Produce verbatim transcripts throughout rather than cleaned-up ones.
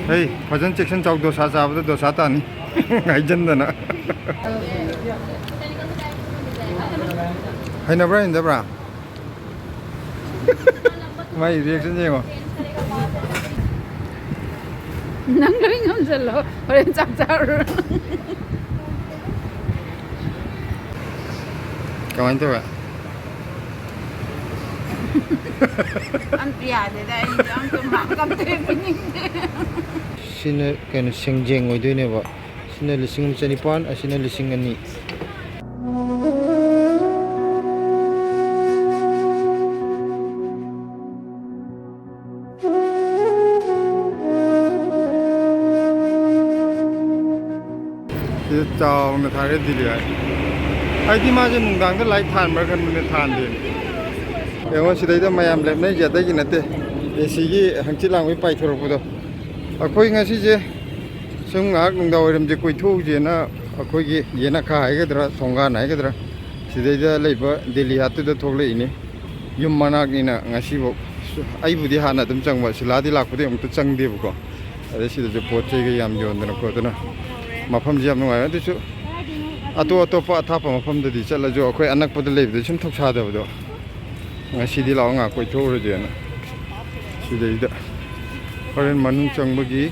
ꯍꯩ, ꯐꯖꯅ ꯆꯦꯛꯁꯤꯟ ꯆꯥꯎ, ꯗꯣꯁꯥ ꯆꯥꯕꯗ ꯗꯣꯁꯥ ꯇꯥꯅꯤ꯫ ꯍꯥꯏꯖꯟꯗꯅ꯫ ꯍꯩꯅꯕ꯭ꯔꯥ ꯍꯩꯅꯗꯕ꯭ꯔꯥ? ꯃꯥꯏ ꯔꯤꯌꯦꯛꯁꯟ ꯌꯦꯡꯉꯣ꯫ ꯅꯪ ꯂꯣꯏ ꯉꯝꯁꯤꯜꯂꯣ, ꯍꯣꯔꯦꯟ ꯆꯥꯛ ꯆꯥꯔꯨꯔꯣ꯫ ꯀꯃꯥꯏꯅ ꯇꯧꯋꯦ? ꯑꯝꯇ ꯌꯥꯗꯦꯗ, ꯑꯩꯗꯤ ꯑꯝꯇ ꯃꯥꯔꯛ ꯑꯝꯇ ꯍꯦꯛ ꯄꯤꯅꯤꯡꯗꯦ꯫ ꯁꯤꯅ ꯀꯩꯅꯣ, ꯁꯦꯡꯖꯦꯡ ꯑꯣꯏꯗꯣꯏꯅꯦꯕ꯫ ꯁꯤꯅ ꯂꯤꯁꯤꯡ ꯑꯃ ꯆꯅꯤꯄꯥꯟ, ꯑꯁꯤꯅ ꯂꯤꯁꯤꯡ ꯑꯅꯤ꯫ ꯁꯤꯗ ꯆꯥꯎꯅ ꯊꯥꯔꯦ ꯗꯤꯂꯤ ꯍꯥꯏꯠ꯫ ꯑꯩꯗꯤ ꯃꯥꯁꯦ ꯅꯨꯡꯗꯥꯡꯗ ꯂꯥꯏꯠ ꯊꯥꯟꯕ꯭ꯔꯥ ꯈꯟꯕꯅꯦ, ꯊꯥꯟꯗꯦ꯫ ꯌꯦꯡꯉꯣ, ꯁꯤꯗꯩꯗ ꯃꯌꯥꯝ ꯂꯦꯞꯅꯩꯁꯦ ꯑꯇꯩꯒꯤ ꯅꯠꯇꯦ, ꯑꯦ ꯁꯤꯒꯤ ꯍꯪꯆꯤꯠ ꯂꯥꯡꯕꯩ ꯄꯥꯏꯊꯣꯔꯛꯄꯗꯣ꯫ ꯑꯩꯈꯣꯏ ꯉꯁꯤꯁꯦ ꯁꯨꯝ ꯉꯥꯏꯍꯥꯛ ꯅꯨꯡꯗꯥꯡ ꯋꯥꯏꯔꯝꯁꯦ ꯀꯣꯏꯊꯣꯛꯎꯁꯦꯅ, ꯑꯩꯈꯣꯏꯒꯤ ꯌꯦꯅꯈꯥ ꯍꯥꯏꯒꯗ꯭ꯔꯥ, ꯊꯣꯡꯒꯥꯟ ꯍꯥꯏꯒꯗ꯭ꯔꯥ, ꯁꯤꯗꯩꯗ ꯂꯩꯕ ꯗꯤꯂꯤ ꯍꯥꯠꯇꯨꯗ ꯊꯣꯛꯂꯛꯏꯅꯤ꯫ ꯌꯨꯝ ꯃꯅꯥꯛꯅꯤꯅ ꯉꯁꯤꯐꯥꯎ ꯑꯩꯕꯨꯗꯤ ꯍꯥꯟꯅ ꯑꯗꯨꯝ ꯆꯪꯕ, ꯁꯤꯂꯥꯗꯤ ꯂꯥꯛꯄꯗꯤ ꯑꯃꯨꯛꯇ ꯆꯪꯗꯦꯕꯀꯣ꯫ ꯑꯗꯩ ꯁꯤꯗꯁꯨ ꯄꯣꯠ ꯆꯩꯒ ꯌꯥꯝ ꯌꯣꯟꯗꯅ ꯈꯣꯠꯇꯅ, ꯃꯐꯝꯁꯤ ꯌꯥꯝ ꯅꯨꯡꯉꯥꯏ꯫ ꯑꯗꯨꯁꯨ ꯑꯇꯣꯞ ꯑꯇꯣꯞꯄ ꯑꯊꯥꯞꯄ ꯃꯐꯝꯗꯗꯤ ꯆꯠꯂꯁꯨ, ꯑꯩꯈꯣꯏ ꯑꯅꯛꯄꯗ ꯂꯩꯕꯗ ꯁꯨꯝ ꯊꯧꯁꯥꯗꯕꯗꯣ꯫ ꯉꯁꯤꯗꯤ ꯂꯥꯛꯑꯣ, ꯉꯥꯏꯍꯥꯛ ꯀꯣꯏꯊꯣꯛꯎꯔꯁꯦꯅ꯫ ꯁꯤꯗꯩꯗ ꯍꯣꯔꯦꯟ ꯃꯅꯨꯡ ꯆꯪꯕꯒꯤ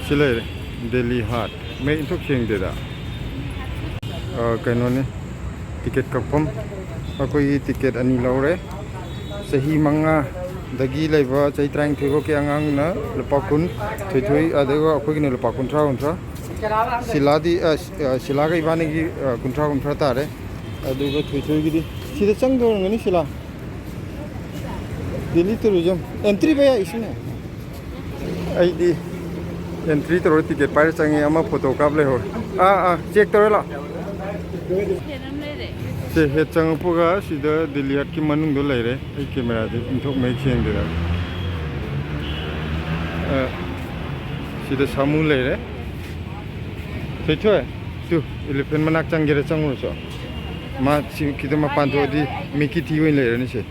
ꯁꯤ ꯂꯩꯔꯦ, ꯗꯤꯂꯤ ꯍꯥꯠ꯫ ꯃꯩ ꯏꯟꯊꯣꯛ ꯁꯦꯡꯗꯦꯗ꯫ ꯑ, ꯀꯩꯅꯣꯅꯤ, ꯇꯤꯀꯦꯠ ꯀꯛꯐꯝ꯫ ꯑꯩꯈꯣꯏꯒꯤ ꯇꯤꯀꯦꯠ ꯑꯅꯤ ꯂꯧꯔꯦ꯫ ꯆꯍꯤ ꯃꯉꯥꯗꯒꯤ ꯂꯩꯕ ꯆꯍꯤ ꯇꯔꯥꯅꯤꯊꯣꯏ ꯐꯥꯎꯀꯤ ꯑꯉꯥꯡꯅ ꯂꯨꯄꯥ ꯀꯨꯟ, ꯊꯣꯏꯊꯣꯏ, ꯑꯗꯨꯒ ꯑꯩꯈꯣꯏꯒꯤꯅ ꯂꯨꯄꯥ ꯀꯨꯟꯊ꯭ꯔꯥ, ꯀꯨꯟꯊ꯭ꯔꯥ꯫ ꯁꯤꯂꯥꯗꯤ, ꯑ, ꯁꯤ-, ꯑ, ꯁꯤꯂꯥꯒ ꯏꯕꯥꯅꯤꯒꯤ, ꯑ, ꯀꯨꯟꯊ꯭ꯔꯥ, ꯀꯨꯟꯊ꯭ꯔꯥ ꯇꯥꯔꯦ꯫ ꯑꯗꯨꯒ ꯊꯣꯏꯊꯣꯏꯒꯤꯗꯤ ꯁꯤꯗ ꯆꯪꯗꯧꯔꯝꯒꯅꯤ, ꯁꯤꯂꯥ꯫ ꯗꯤꯂꯤ ꯇꯨꯔꯤꯖꯝ ꯑꯦꯟꯇ꯭ꯔꯤ ꯚꯌꯥ ꯏꯁꯤꯅꯦ꯫ ꯑꯩꯗꯤ ꯑꯦꯟꯇ꯭ꯔꯤ ꯇꯧꯔ ꯇꯤꯀꯦꯠ ꯄꯥꯏꯔ ꯆꯪꯉꯦ, ꯑꯃ ꯐꯣꯇꯣ ꯀꯥꯞ ꯂꯩꯍꯧꯔꯦ꯫ ꯑꯥ, ꯑꯥ, ꯆꯦꯛ ꯇꯧꯔ ꯂꯥꯛꯑꯣ꯫ ꯁꯦ, ꯍꯦꯛ ꯆꯪꯉꯛꯄꯒ ꯁꯤꯗ ꯗꯤꯂꯤ ꯍꯠꯀꯤ ꯃꯅꯨꯡꯗ ꯂꯩꯔꯦ꯫ ꯑꯩ ꯀꯦꯃꯦꯔꯥꯗꯤ ꯏꯟꯊꯣꯛ ꯃꯌꯦꯛ ꯁꯦꯡꯗꯦꯗ꯫ ꯑ, ꯁꯤꯗ ꯁꯥꯃꯨ ꯂꯩꯔꯦ꯫ ꯊꯣꯏꯊꯣꯏ, ꯇꯨ, ꯏꯂꯤꯐꯦꯟ ꯃꯅꯥꯛ ꯆꯪꯒꯦꯔꯥ ꯆꯪꯉꯨꯔꯁꯨ? ꯃꯥ ꯁꯤ ꯈꯤꯇꯪ ꯃꯄꯥꯟ ꯊꯣꯛꯑꯗꯤ ꯃꯤꯀꯤ ꯊꯤ ꯑꯣꯏꯅ ꯂꯩꯔꯅꯤ ꯁꯦ꯫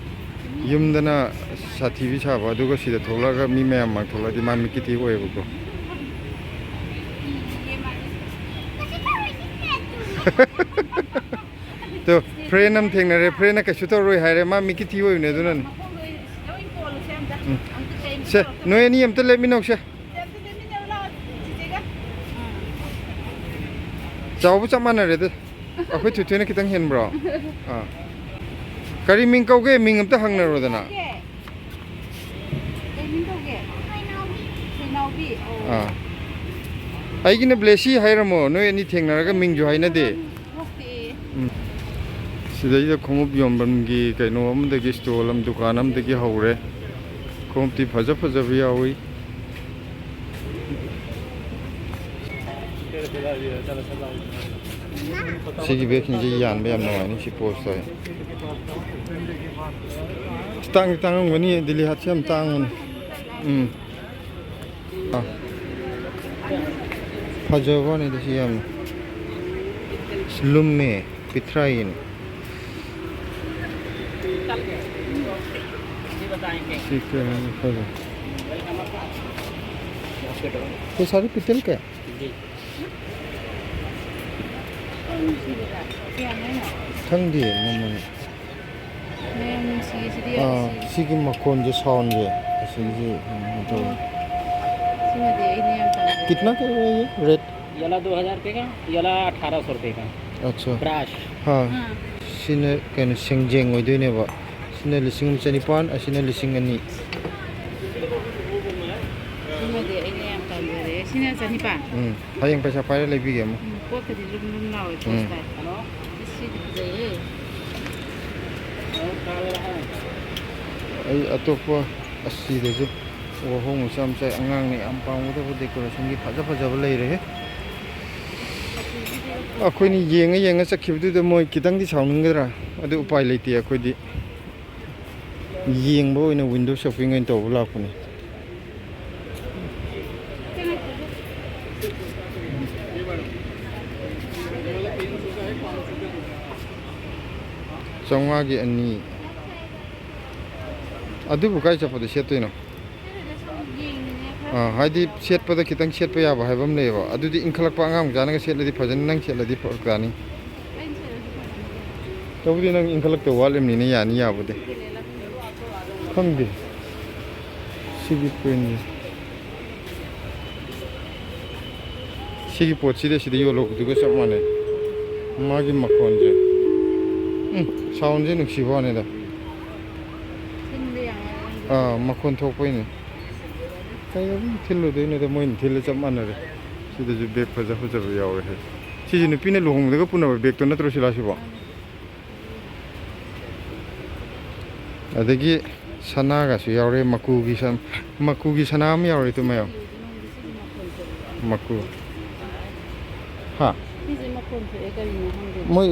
ꯌꯨꯝꯗꯅ ꯁꯥꯊꯤꯕꯤ ꯁꯥꯕ, ꯑꯗꯨꯒ ꯁꯤꯗ ꯊꯣꯛꯂꯛꯑꯒ ꯃꯤ ꯃꯌꯥꯝ ꯃꯥꯡ ꯊꯣꯛꯂꯛꯑꯗꯤ ꯃꯥ ꯃꯤꯠꯀꯤ ꯊꯤ ꯑꯣꯏꯌꯦꯕꯀꯣ꯫ ꯇꯣ, ꯐ꯭ꯔꯦꯟ ꯑꯃ ꯊꯦꯡꯅꯔꯦ, ꯐ꯭ꯔꯦꯟꯅ ꯀꯩꯁꯨ ꯇꯧꯔꯣꯏ ꯍꯥꯏꯔꯦ, ꯃꯥ ꯃꯤꯠꯀꯤ ꯊꯤ ꯑꯣꯏꯕꯅꯦ ꯑꯗꯨꯅꯅꯦ꯫ ꯎꯝ꯫ ꯁꯦ, ꯅꯣꯏ ꯑꯅꯤ ꯑꯝꯇ ꯂꯦꯞꯃꯤꯟꯅꯧꯁꯦ꯫ ꯆꯥꯎꯕ ꯆꯞ ꯃꯥꯟꯅꯔꯦꯗ꯫ ꯑꯩꯈꯣꯏ ꯊꯣꯏꯊꯣꯏꯅ ꯈꯤꯇꯪ ꯍꯦꯟꯕ꯭ꯔꯣ? ꯑꯥ꯫ ꯀꯔꯤ ꯃꯤꯡ ꯀꯧꯒꯦ? ꯃꯤꯡ ꯑꯝꯇ ꯍꯪꯅꯔꯣꯗꯅ꯫ ꯀꯩ ꯃꯤꯡ ꯀꯧꯒꯦ? ꯊꯣꯏꯅꯥꯎꯕꯤ꯫ ꯑꯣ꯫ ꯑꯥ꯫ ꯑꯩꯒꯤꯅ ꯕ꯭ꯂꯦꯁꯤ ꯍꯥꯏꯔꯝꯃꯣ꯫ ꯅꯣꯏ ꯑꯅꯤ ꯊꯦꯡꯅꯔꯒ ꯃꯤꯡꯁꯨ ꯍꯥꯏꯅꯗꯦ꯫ ꯅꯠꯇꯦ꯫ ꯎꯝ꯫ ꯁꯤꯗꯩꯗ ꯈꯣꯡꯎꯞ ꯌꯣꯟꯐꯝꯒꯤ ꯀꯩꯅꯣ ꯑꯃꯗꯒꯤ, ꯁ꯭ꯇꯣꯜ ꯑꯃ, ꯗꯨꯀꯥꯟ ꯑꯃꯗꯒꯤ ꯍꯧꯔꯦ꯫ ꯈꯣꯡꯎꯞꯇꯤ ꯐꯖ ꯐꯖꯕ ꯌꯥꯎꯏ꯫ ꯁꯤꯒꯤ ꯕꯦꯒꯁꯤꯡꯁꯤ ꯌꯥꯟꯕ ꯌꯥꯝ ꯅꯨꯡꯉꯥꯏꯅꯤ, ꯁꯤ ꯄꯣꯁ ꯇꯧꯋꯦ꯫ ꯑꯁ, ꯇꯥꯡꯗꯤ ꯇꯥꯡꯉꯝꯒꯅꯤ, ꯗꯤꯜꯂꯤ ꯍꯥꯠꯁꯦ ꯌꯥꯝ ꯇꯥꯡꯕꯅꯤ꯫ ꯎꯝ꯫ ꯑꯥ꯫ ꯐꯖꯕ ꯋꯥꯅꯤꯗ ꯁꯤ ꯌꯥꯝꯅ꯫ ꯑꯁ, ꯂꯨꯝꯃꯦ, ꯄꯤꯊ꯭ꯔꯥꯏꯅꯤ꯫ ꯁꯤ ꯀꯩꯅꯣ ꯐꯖ-, ये सारे पीतल का? ꯈꯪꯗꯦ ꯃꯃꯜ꯫ ꯃꯌꯥꯝ ꯅꯨꯡꯁꯤꯌꯦ ꯁꯤꯗꯤ꯫ ꯑꯥ, ꯁꯤ-, ꯁꯤꯒꯤ ꯃꯈꯣꯟꯁꯦ, ꯁꯥꯎꯟꯁꯦ ꯑꯁꯤꯒꯤꯁꯦ ꯀꯩꯅꯣ ꯇꯧꯋꯦ꯫ ꯁꯤꯃꯗꯤ ꯑꯩꯅ ꯌꯥꯝ ꯄꯥꯝꯖꯩ꯫ कितना का है ये रेट? ये वाला दो हज़ार रुपये का, ये वाला अठारह सौ रुपये का। अच्छा। ब्रश। हाँ। ꯑꯥ꯫ ꯁꯤꯅ ꯀꯩꯅꯣ, ꯁꯦꯡꯖꯦꯡ ꯑꯣꯏꯗꯣꯏꯅꯦꯕ꯫ ꯁꯤꯅ ꯂꯤꯁꯤꯡ ꯑꯃ ꯆꯅꯤꯄꯥꯟ, ꯑꯁꯤꯅ ꯂꯤꯁꯤꯡ ꯑꯅꯤ꯫ ꯁꯤꯃꯗꯤ ꯑꯩꯅ ꯌꯥꯝ ꯄꯥꯝꯖꯔꯦ꯫ ꯁꯤꯅ ꯆꯅꯤꯄꯥꯟ꯫ ꯎꯝ꯫ ꯍꯌꯦꯡ ꯄꯩꯁꯥ ꯄꯥꯏꯔ ꯂꯩꯕꯤꯒꯦ ꯑꯃꯨꯛ꯫ ꯎꯝ, ꯄꯣꯠꯀꯗꯤ ꯂꯨꯝ ꯂꯨꯝ ꯂꯥꯎꯋꯦ, ꯎꯝ꯫ ꯄꯣꯁ ꯇꯥꯏ꯫ ꯁꯤꯗꯤ ꯐꯖꯩꯌꯦ꯫ ꯑꯩ ꯑꯇꯣꯞꯄ ꯑꯁꯤꯗꯁꯨ ꯋꯥꯍꯣꯡ ꯃꯆꯥ ꯃꯆꯥ ꯑꯉꯥꯡꯅ ꯌꯥꯝ ꯄꯥꯝꯒꯗꯕ decorationꯒꯤ ꯐꯖ ꯐꯖꯕ ꯂꯩꯔꯦꯍꯦ꯫ ꯑꯩꯈꯣꯏꯅ ꯌꯦꯡꯉ ꯌꯦꯡꯉ ꯆꯠꯈꯤꯕꯗꯨꯗ ꯃꯣꯏ ꯈꯤꯇꯪꯗꯤ ꯁꯥꯎꯅꯤꯡꯒꯗ꯭ꯔꯥ? ꯑꯗꯨ ꯎꯄꯥꯏ ꯂꯩꯇꯦ, ꯑꯩꯈꯣꯏꯗꯤ ꯌꯦꯡꯕ ꯑꯣꯏꯅ window shopping ꯑꯣꯏꯅ ꯇꯧꯕ ꯂꯥꯛꯄꯅꯦ꯫ ꯆꯥꯝꯃꯉꯥꯒꯤ ꯑꯅꯤ꯫ ꯑꯗꯨꯕꯨ ꯀꯥꯏ ꯆꯠꯄꯗ ꯁꯦꯠꯇꯣꯏꯅꯣ? ꯑꯥ, ꯍꯥꯏꯗꯤ ꯁꯦꯠꯄꯗ ꯈꯤꯇꯪ ꯁꯦꯠꯄ ꯌꯥꯕ ꯍꯥꯏꯕ ꯑꯃ ꯂꯩꯌꯦꯕ꯫ ꯑꯗꯨꯗꯤ ꯏꯟꯈꯠꯂꯛꯄ ꯑꯉꯥꯡ ꯃꯆꯥꯅꯒ ꯁꯦꯠꯂꯗꯤ ꯐꯖꯅꯤ, ꯅꯪ ꯁꯦꯠꯂꯗꯤ ꯐꯔꯛ ꯇꯥꯅꯤ꯫ ꯇꯧꯕꯗꯤ ꯅꯪ ꯏꯟꯈꯠꯂꯛꯇꯧ ꯋꯥꯠꯂꯤꯕꯅꯤꯅ ꯌꯥꯅꯤ ꯌꯥꯕꯨꯗꯤ꯫ ꯈꯪꯗꯦ꯫ ꯁꯤꯒꯤ ꯄꯦꯟꯁꯦ꯫ ꯁꯤꯒꯤ ꯄꯣꯠꯁꯤꯗ ꯁꯤꯗ ꯌꯣꯜꯍꯧꯕꯗꯨꯒ ꯆꯞ ꯃꯥꯟꯅꯩ꯫ ꯃꯥꯒꯤ ꯃꯈꯣꯟꯁꯦ꯫ ꯎꯝ, ꯁꯥꯎꯟꯁꯦ ꯅꯨꯡꯁꯤꯕ ꯋꯥꯅꯤꯗ꯫ ꯑꯥ, ꯃꯈꯣꯟ ꯊꯣꯛꯄꯩꯅꯦ꯫ ꯀꯩ ꯑꯗꯨꯝ ꯊꯤꯜꯂꯨꯗꯣꯏꯅꯣꯗ, ꯃꯣꯏꯅ ꯊꯤꯜꯂ ꯆꯞ ꯃꯥꯟꯅꯔꯦ꯫ ꯁꯤꯗꯁꯨ ꯕꯦꯒ ꯐꯖ ꯐꯖꯕ ꯌꯥꯎꯔꯦ꯫ ꯁꯤꯁꯦ ꯅꯨꯄꯤꯅ ꯂꯨꯍꯣꯡꯕꯗꯒ ꯄꯨꯅꯕ ꯕꯦꯒꯇꯣ ꯅꯠꯇ꯭ꯔꯣ ꯁꯤꯂꯥ ꯁꯤꯕꯣ? ꯑꯗꯒꯤ ꯁꯅꯥꯒꯁꯨ ꯌꯥꯎꯔꯦ, ꯃꯀꯨꯒꯤ ꯁꯟ-, ꯃꯀꯨꯒꯤ ꯁꯅꯥ ꯑꯃ ꯌꯥꯎꯔꯦ, ꯇꯨ ꯃꯌꯥꯝ꯫ ꯃꯀꯨ꯫ ꯍꯥ? ꯁꯤꯁꯦ ꯃꯈꯣꯟ ꯊꯣꯛꯑꯦ, ꯀꯔꯤꯅꯣ ꯈꯪꯗꯦ꯫ ꯃꯣꯏ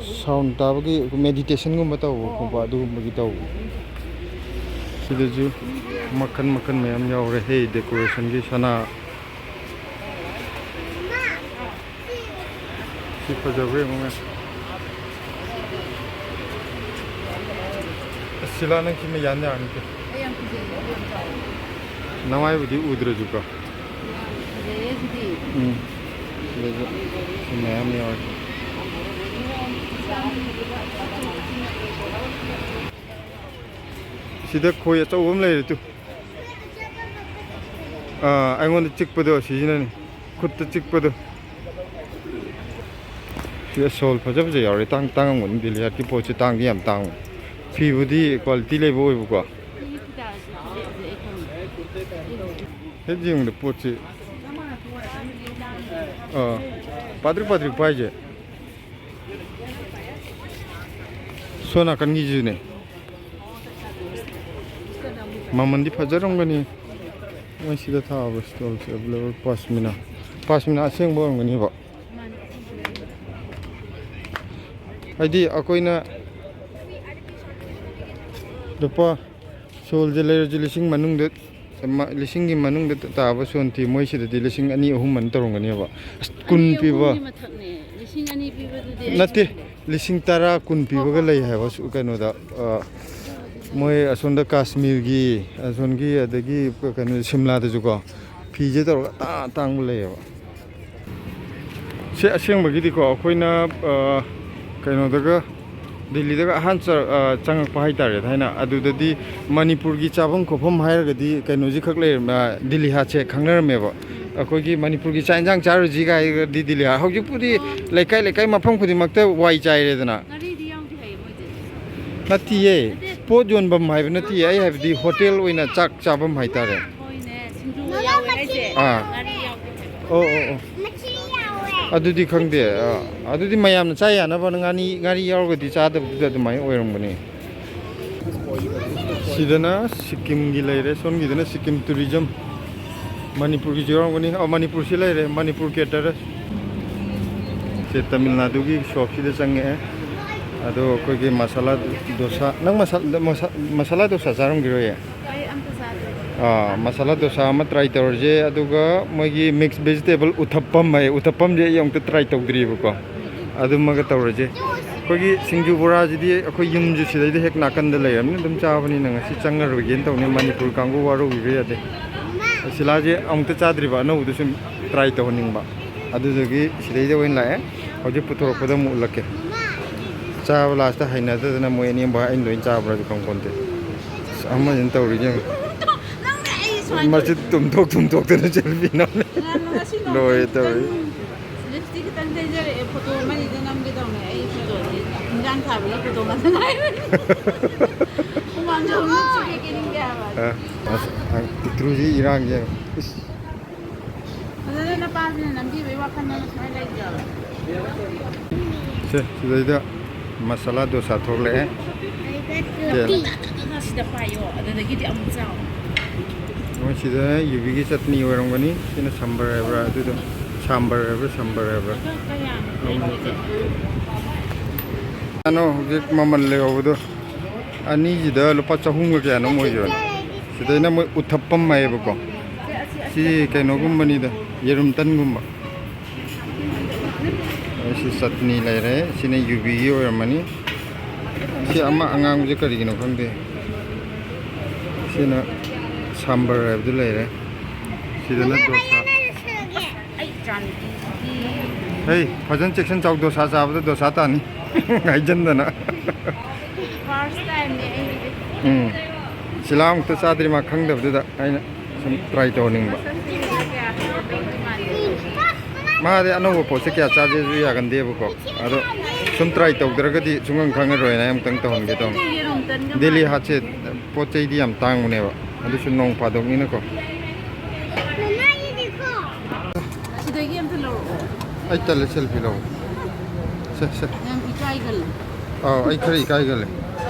ꯁꯥꯎꯟ ꯇꯥꯕꯒꯤ ꯃꯦꯗꯤꯇꯦꯁꯟꯒꯨꯝꯕ ꯇꯧꯕ ꯑꯣ, ꯈꯣꯠꯄ ꯑꯣ꯫ ꯑꯗꯨꯒꯨꯝꯕꯒꯤ ꯇꯧꯕ꯫ ꯁꯤꯗꯁꯨ ꯃꯈꯟ ꯃꯈꯟ ꯃꯌꯥꯝ ꯌꯥꯎꯔꯦ꯫ ꯍꯦ, ꯗꯦꯀꯣꯔꯦꯁꯟꯒꯤ ꯁꯅꯥ꯫ ꯁꯤ ꯐꯖꯕ꯭ꯔꯥ ꯌꯦꯡꯉꯨꯅꯦ꯫ ꯑꯁ, ꯁꯤꯂꯥ, ꯅꯪ ꯁꯤꯃ ꯌꯥꯅꯤ ꯌꯥꯔꯅꯤꯗ꯫ ꯑꯩ ꯌꯥꯝ ꯀꯤꯖꯩꯌꯦ, ꯑꯗꯨ ꯌꯥꯝ ꯆꯥꯎꯋꯦ꯫ ꯅꯃꯥꯏꯕꯨꯗꯤ ꯎꯗ꯭ꯔꯁꯨꯀꯣ꯫ ꯌꯥꯝ ꯐꯖꯩꯌꯦ ꯁꯤꯗꯤ꯫ ꯎꯝ꯫ ꯁꯤꯗꯁꯨ ꯁꯤ ꯃꯌꯥꯝ ꯌꯥꯎꯔꯦ꯫ ꯁꯤꯗ ꯈꯣꯏ ꯑꯆꯧꯕ ꯑꯃ ꯂꯩꯔꯦ ꯇꯨ꯫ ꯑꯥ, ꯑꯩꯉꯣꯟꯗ ꯆꯤꯛꯄꯗꯣ ꯁꯤꯁꯤꯅꯅꯤ꯫ ꯈꯨꯠꯇ ꯆꯤꯛꯄꯗꯣ꯫ ꯁꯤꯗ ꯁꯣꯜ ꯐꯖ ꯐꯖ ꯌꯥꯎꯔꯦ꯫ ꯇꯥꯡ ꯇꯥꯡꯉꯝꯒꯅꯤ, ꯗꯦꯂꯤꯍꯥꯠꯀꯤ ꯄꯣꯠꯁꯦ ꯇꯥꯡꯗꯤ ꯌꯥꯝ ꯇꯥꯡꯕ꯫ ꯐꯤꯕꯨꯗꯤ ꯀ꯭ꯋꯥꯂꯤꯇꯤ ꯂꯩꯕ ꯑꯣꯏꯕꯀꯣ꯫ ꯍꯦꯛ ꯌꯦꯡꯕꯗ ꯄꯣꯠꯁꯤ, ꯑꯥ, ꯄꯥꯗ꯭ꯔꯤꯛ ꯄꯥꯗ꯭ꯔꯤꯛ ꯄꯥꯏꯁꯦ꯫ ꯁꯣꯝ ꯅꯥꯀꯟꯒꯤꯁꯤꯅꯦ꯫ ꯃꯃꯜꯗꯤ ꯐꯖꯔꯝꯒꯅꯤ꯫ ꯃꯣꯏ ꯁꯤꯗ ꯊꯥꯕ ꯁ꯭ꯇꯣꯜꯁꯦ ꯑꯦꯕꯥꯏꯂꯦꯕꯜ ꯄꯥꯁꯃꯤꯅꯥ꯫ ꯄꯥꯁꯃꯤꯅꯥ ꯑꯁꯦꯡꯕ ꯑꯣꯏꯔꯝꯒꯅꯤꯕ꯫ ꯍꯥꯏꯗꯤ ꯑꯩꯈꯣꯏꯅ ꯂꯨꯄꯥ ꯁꯣꯜꯁꯦ ꯂꯩꯔꯁꯨ ꯂꯤꯁꯤꯡ ꯃꯅꯨꯡꯗ, ꯃ-, ꯂꯤꯁꯤꯡꯒꯤ ꯃꯅꯨꯡꯗ ꯇꯥꯕ ꯁꯣꯟ ꯊꯤ꯫ ꯃꯣꯏ ꯁꯤꯗꯗꯤ ꯂꯤꯁꯤꯡ ꯑꯅꯤ ꯑꯍꯨꯝ ꯑꯅ ꯇꯧꯔꯝꯒꯅꯦꯕ꯫ ꯑꯁ, ꯀꯨꯟ ꯑꯅꯤ ꯄꯤꯕ꯫ ꯑꯍꯨꯝꯒꯤ ꯃꯊꯛꯅꯦ꯫ ꯂꯤꯁꯤꯡ ꯑꯅꯤ ꯄꯤꯕꯗꯨꯗꯤ ꯑꯩ ꯅꯠꯇꯦ, ꯂꯤꯁꯤꯡ ꯇꯔꯥ, ꯀꯨꯟ ꯄꯤꯕꯒ ꯂꯩ ꯍꯥꯏꯕ ꯁꯨ-, ꯀꯩꯅꯣꯗ, ꯑ, ꯃꯣꯏ ꯑꯁꯣꯝꯗ ꯀꯥꯁꯃꯤꯔꯒꯤ, ꯑꯁꯣꯝꯒꯤ, ꯑꯗꯒꯤ ꯀꯩꯅꯣ, ꯁꯤꯝꯂꯥꯗꯁꯨꯀꯣ, ꯐꯤꯁꯦ ꯇꯧꯔꯒ ꯑꯇꯥꯡ ꯑꯇꯥꯡꯕ ꯂꯩꯌꯦꯕ꯫ ꯁꯤ ꯑꯁꯦꯡꯕꯒꯤꯗꯤꯀꯣ, ꯑꯩꯈꯣꯏꯅ, ꯑ, ꯀꯩꯅꯣꯗꯒ, ꯗꯤꯜꯂꯤꯗꯒ ꯑꯍꯥꯟ ꯆ-, ꯑ, ꯆꯪꯉꯛꯄ ꯍꯥꯏꯇꯥꯔꯦ, ꯊꯥꯏꯅ꯫ ꯑꯗꯨꯗꯗꯤ ꯃꯅꯤꯄꯨꯔꯒꯤ ꯆꯥꯐꯝ ꯈꯣꯠꯐꯝ ꯍꯥꯏꯔꯒꯗꯤ ꯀꯩꯅꯣꯁꯤ ꯈꯛ ꯂꯩꯔꯝꯃꯦ, ꯑ, ꯗꯤꯜꯂꯤ ꯍꯥꯠꯁꯦ ꯈꯪꯅꯔꯝꯃꯦꯕ꯫ ꯑꯩꯈꯣꯏꯒꯤ ꯃꯅꯤꯄꯨꯔꯒꯤ ꯆꯥꯛ ꯏꯟꯁꯥꯡ ꯆꯥꯔꯨꯁꯤ ꯀꯥꯏꯔꯒꯗꯤ ꯗꯤꯜꯂꯤ ꯍꯥꯠ꯫ ꯍꯧꯖꯤꯛꯄꯨꯗꯤ ꯂꯩꯀꯥꯏ ꯂꯩꯀꯥꯏ, ꯃꯐꯝ ꯈꯨꯗꯤꯡꯃꯛꯇ ꯋꯥꯏ ꯆꯥꯏꯔꯦꯗꯅ꯫ ꯉꯥꯔꯤꯗꯤ ꯌꯥꯎꯗꯦ ꯍꯥꯏꯌꯦ ꯃꯣꯏꯁꯦ꯫ ꯅꯠꯇꯤꯌꯦ, ꯅꯠꯇꯦ꯫ ꯄꯣꯠ ꯌꯣꯟꯐꯝ ꯍꯥꯏꯕ ꯅꯠꯇꯤꯌꯦ, ꯑꯩ ꯍꯥꯏꯕꯗꯤ ꯍꯣꯇꯦꯜ ꯑꯣꯏꯅ ꯆꯥꯛ ꯆꯥꯐꯝ ꯍꯥꯏꯇꯥꯔꯦ꯫ ꯍꯣꯏꯅꯦ, ꯁꯤꯡꯖꯨ ꯌꯥꯎꯋꯦ ꯍꯥꯏꯁꯦ꯫ ꯑꯥ꯫ ꯉꯥꯔꯤ ꯌꯥꯎꯗꯦ ꯍꯥꯏꯕ꯫ ꯑꯣ, ꯑꯣ, ꯑꯣ꯫ ꯑꯗꯨꯗꯤ ꯈꯪꯗꯦ꯫ ꯑꯥ, ꯑꯗꯨꯗꯤ ꯃꯌꯥꯝꯅ ꯆꯥ ꯌꯥꯅꯕ ꯉꯥꯔꯤ, ꯉꯥꯔꯤ ꯌꯥꯎꯔꯒꯗꯤ ꯆꯥꯗꯕꯗꯨꯗ ꯑꯗꯨꯃꯥꯏꯅ ꯑꯣꯏꯔꯝꯒꯅꯤ꯫ ꯁꯤꯗꯅ ꯁꯤꯛꯀꯤꯝꯒꯤ ꯂꯩꯔꯦ, ꯁꯣꯝꯒꯤꯗꯅ ꯁꯤꯛꯀꯤꯝ ꯇꯨꯔꯤꯖꯝ꯫ ꯃꯅꯤꯄꯨꯔꯒꯤꯁꯨ ꯌꯥꯎꯔꯝꯒꯅꯤ꯫ ꯑꯣ, ꯃꯅꯤꯄꯨꯔꯁꯤ ꯂꯩꯔꯦ, ꯃꯅꯤꯄꯨꯔ ꯀꯦꯇꯔ꯫ ꯁꯦ ꯇꯥꯃꯤꯜ ꯅꯥꯗꯨꯒꯤ ꯁꯣꯞꯁꯤꯗ ꯆꯪꯉꯛꯑꯦ꯫ ꯑꯗꯣ ꯑꯩꯈꯣꯏꯒꯤ ꯃꯁꯥꯂꯥ ꯗꯣꯁꯥ, ꯅꯪ ꯃꯁꯥ-, ꯃꯁꯥ-, ꯃꯁꯥꯂꯥ ꯗꯣꯁꯥ ꯆꯥꯔꯝꯈꯤꯔꯣꯏꯌꯦ? ꯑꯩ ꯑꯝꯇ ꯆꯥꯗ꯭ꯔꯤ꯫ ꯑꯥ, ꯃꯁꯥꯂꯥ ꯗꯣꯁꯥ ꯑꯃ ꯇ꯭ꯔꯥꯏ ꯇꯧꯔꯁꯦ, ꯑꯗꯨꯒ ꯃꯣꯏꯒꯤ ꯃꯤꯛꯁ ꯚꯦꯖꯤꯇꯦꯕꯜ ꯎꯊꯞꯄꯝ ꯍꯥꯏ, ꯎꯊꯞꯄꯝꯁꯦ ꯑꯩ ꯑꯃꯨꯛꯇ ꯇ꯭ꯔꯥꯏ ꯇꯧꯗ꯭ꯔꯤꯕꯀꯣ꯫ ꯑꯗꯨꯃꯒ ꯇꯧꯔꯁꯦ꯫ ꯑꯩꯈꯣꯏꯒꯤ ꯁꯤꯡꯖꯨ ꯕꯣꯔꯥꯁꯤꯗꯤ ꯑꯩꯈꯣꯏ ꯌꯨꯝꯁꯨ ꯁꯤꯗꯩꯗ ꯍꯦꯛ ꯅꯥꯀꯟꯗ ꯂꯩꯔꯕꯅꯤꯅ ꯑꯗꯨꯝ ꯆꯥꯕꯅꯤꯅ ꯉꯁꯤ ꯆꯪꯉꯔꯣꯏꯒꯦꯅ ꯇꯧꯅꯤ꯫ ꯃꯅꯤꯄꯨꯔ ꯀꯥꯡꯕꯨ ꯋꯥꯔꯧꯕꯤꯕ ꯌꯥꯗꯦ꯫ ꯁꯤꯂꯥꯁꯦ ꯑꯃꯨꯛꯇ ꯆꯥꯗ꯭ꯔꯤꯕ, ꯑꯅꯧꯕꯗꯨ ꯁꯨꯝ ꯇ꯭ꯔꯥꯏ ꯇꯧꯍꯟꯅꯤꯡꯕ꯫ ꯑꯗꯨꯗꯨꯒꯤ ꯁꯤꯗꯩꯗ ꯑꯣꯏꯅ ꯂꯥꯛꯑꯦ꯫ ꯍꯧꯖꯤꯛ ꯄꯨꯊꯣꯔꯛꯄꯗ ꯑꯃꯨꯛ ꯎꯠꯂꯛꯀꯦ꯫ ꯆꯥꯕ ꯂꯥꯁꯇ ꯍꯩꯅꯗꯗꯅ ꯃꯣꯏ ꯑꯅꯤ ꯑꯃ ꯑꯩꯅ ꯂꯣꯏ ꯆꯥꯕ꯭ꯔꯥꯁꯨ ꯈꯪꯄꯣꯟꯇꯦ꯫ ꯑꯁ, ꯑꯃꯁꯤꯅ ꯇꯧꯔꯤꯁꯦ ꯌꯦꯡꯉꯨ꯫ ꯅꯪꯅꯦ ꯑꯩ ꯁꯨꯃꯥꯏꯅ ꯃꯆꯤꯟ ꯇꯧꯔꯤꯁꯦ꯫ ꯇꯨꯝꯊꯣꯛ ꯇꯨꯝꯊꯣꯛꯇꯅ ꯆꯦꯜꯕꯤꯅꯣꯅꯦ꯫ ꯉꯔꯥꯡ ꯉꯁꯤ ꯅꯣꯡꯃ ꯂꯣꯏꯔꯦ ꯈꯤꯇꯪ ꯇꯧꯔꯤ꯫ ꯂꯤꯞꯁꯇꯤꯛ ꯈꯤꯇꯪ ꯇꯩꯖꯔꯛꯑꯦ, ꯐꯣꯇꯣ ꯑꯃꯅꯤꯗ ꯅꯝꯒꯦ ꯇꯧꯅꯦ꯫ ꯑꯩ ꯐꯣꯇꯣꯗꯤ ꯏꯟꯖꯥꯡ ꯊꯥꯕꯒꯤ ꯐꯣꯇꯣ ꯉꯥꯛꯇ ꯉꯥꯏꯔꯦ꯫ ꯍꯨꯃꯥꯡ ꯁꯧꯕꯅ ꯆꯨꯒꯦ ꯀꯦꯅꯤꯡꯗꯦ ꯍꯥꯏꯕ꯫ ꯑ, ꯑꯁ, ꯑ, ꯄꯤꯛꯇ꯭ꯔꯨꯁꯤ ꯏꯔꯥꯡꯁꯦ꯫ ꯏꯁ꯫ ꯐꯖꯅ ꯅꯄꯥꯁꯤꯅ ꯅꯝꯕꯤꯕꯩ ꯋꯥꯈꯜꯗ ꯁꯨꯃꯥꯏꯅ ꯂꯩꯖꯕ꯫ ꯁꯦ, ꯁꯤꯗꯩꯗ ꯃꯁꯥꯂꯥ ꯗꯣꯁꯥ ꯊꯣꯛꯂꯛꯑꯦ꯫ ꯇꯦꯜ꯫ ꯁꯤꯗ ꯄꯥꯏꯌꯣ, ꯑꯗꯨꯗꯒꯤꯗꯤ ꯑꯃꯨꯛ ꯆꯥꯎ꯫ ꯃꯣꯏ ꯁꯤꯗ ꯌꯨꯕꯤꯒꯤ ꯆꯠꯅꯤ ꯑꯣꯏꯔꯝꯒꯅꯤ꯫ ꯁꯤꯅ ꯁꯝꯕꯔ ꯍꯥꯏꯕ꯭ꯔꯥ? ꯑꯗꯨꯗꯣ ꯁꯝꯕꯔ ꯍꯥꯏꯕ꯭ꯔꯥ, ꯁꯝꯕꯔ ꯍꯥꯏꯕ꯭ꯔꯥ? ꯑꯗꯣ ꯀꯌꯥꯅꯣ ꯑꯃ ꯂꯩꯔꯤꯁꯦ? ꯀꯩꯅꯣ ꯍꯧꯖꯤꯛ ꯃꯃꯜ ꯂꯩꯍꯧꯕꯗꯣ ꯑꯅꯤꯁꯤꯗ ꯂꯨꯄꯥ ꯆꯍꯨꯝꯒ ꯀꯌꯥꯅꯣꯝ ꯑꯣꯏꯈꯤꯕꯅꯦ꯫ ꯁꯤꯗꯩꯅ ꯃꯣꯏ ꯎꯊꯞꯄꯝ ꯍꯥꯏꯌꯦꯕꯀꯣ꯫ ꯁꯤ ꯀꯩꯅꯣꯒꯨꯝꯕꯅꯤꯗ, ꯌꯦꯔꯨꯝ ꯇꯟꯒꯨꯝꯕ꯫ ꯑꯩ ꯁꯤ ꯆꯠꯅꯤ ꯂꯩꯔꯦ꯫ ꯁꯤꯅ ꯌꯨꯕꯤꯒꯤ ꯑꯣꯏꯔꯝꯃꯅꯤ꯫ ꯁꯤ ꯑꯃ ꯑꯉꯥꯡꯕꯁꯦ ꯀꯔꯤꯒꯤꯅꯣ ꯈꯪꯗꯦ꯫ ꯁꯤꯅ ꯁꯥꯝꯕꯔ ꯍꯥꯏꯕꯗꯨ ꯂꯩꯔꯦ꯫ ꯁꯤꯗꯅ ꯗꯣꯁꯥ꯫ ꯑꯩ ꯏꯆꯥꯅꯨꯄꯤꯒꯤ ꯍꯩ, ꯐꯖꯅ ꯆꯦꯛꯁꯤꯟ ꯆꯥꯎ, ꯗꯣꯁꯥ ꯆꯥꯕꯗ ꯗꯣꯁꯥ ꯇꯥꯅꯤ꯫ ꯍꯥꯏꯖꯟꯗꯅ꯫ First time ꯅꯦ ꯑꯩꯒꯤꯗꯤ꯫ ꯎꯝ꯫ ꯁꯤꯂꯥ ꯑꯃꯨꯛꯇ ꯆꯥꯗ꯭ꯔꯤ, ꯃꯥ ꯈꯪꯗꯕꯗꯨꯗ ꯑꯩꯅ ꯁꯨꯝ try ꯇꯧꯍꯟꯅꯤꯡꯕ꯫ ꯃꯁꯛꯁꯦ ꯀꯌꯥ ꯐꯖꯕꯗꯤ ꯃꯥꯟꯗꯦ꯫ ꯃꯥꯗꯤ ꯑꯅꯧꯕ ꯄꯣꯠꯁꯦ ꯀꯌꯥ ꯆꯥꯖꯦꯁꯨ ꯌꯥꯒꯟꯗꯦꯕꯀꯣ꯫ ꯑꯗꯣ ꯁꯨꯝ try ꯇꯧꯗ꯭ꯔꯒꯗꯤ ꯁꯨꯡꯈꯪ ꯈꯪꯉꯔꯣꯏꯅ ꯑꯃꯨꯛꯇꯪ ꯇꯧꯍꯟꯒꯦ ꯇꯧꯅꯤ꯫ ꯌꯦꯔꯨꯝ ꯇꯟꯒ ꯗꯦꯂꯤ ꯃꯥꯟꯗꯦ꯫ Heart ꯁꯦ ꯄꯣꯠ ꯆꯩꯗꯤ ꯌꯥꯝ ꯇꯥꯡꯕꯅꯦꯕ꯫ ꯑꯗꯨꯁꯨ ꯅꯣꯡ ꯐꯥꯗꯣꯛꯅꯤꯅꯀꯣ꯫ ꯁꯤꯗꯒꯤ ꯑꯝꯇ ꯂꯧꯔꯛꯑꯣ꯫ ꯑꯩ ꯇꯜꯂꯦ selfie ꯂꯧꯕ꯫ ꯁꯦ, ꯁꯦ꯫ ꯌꯥꯝ ꯏꯀꯥꯏꯒꯜꯂꯦ꯫ ꯑꯥꯎ, ꯑꯩ ꯈꯔ ꯏꯀꯥꯏꯒꯜꯂꯦ꯫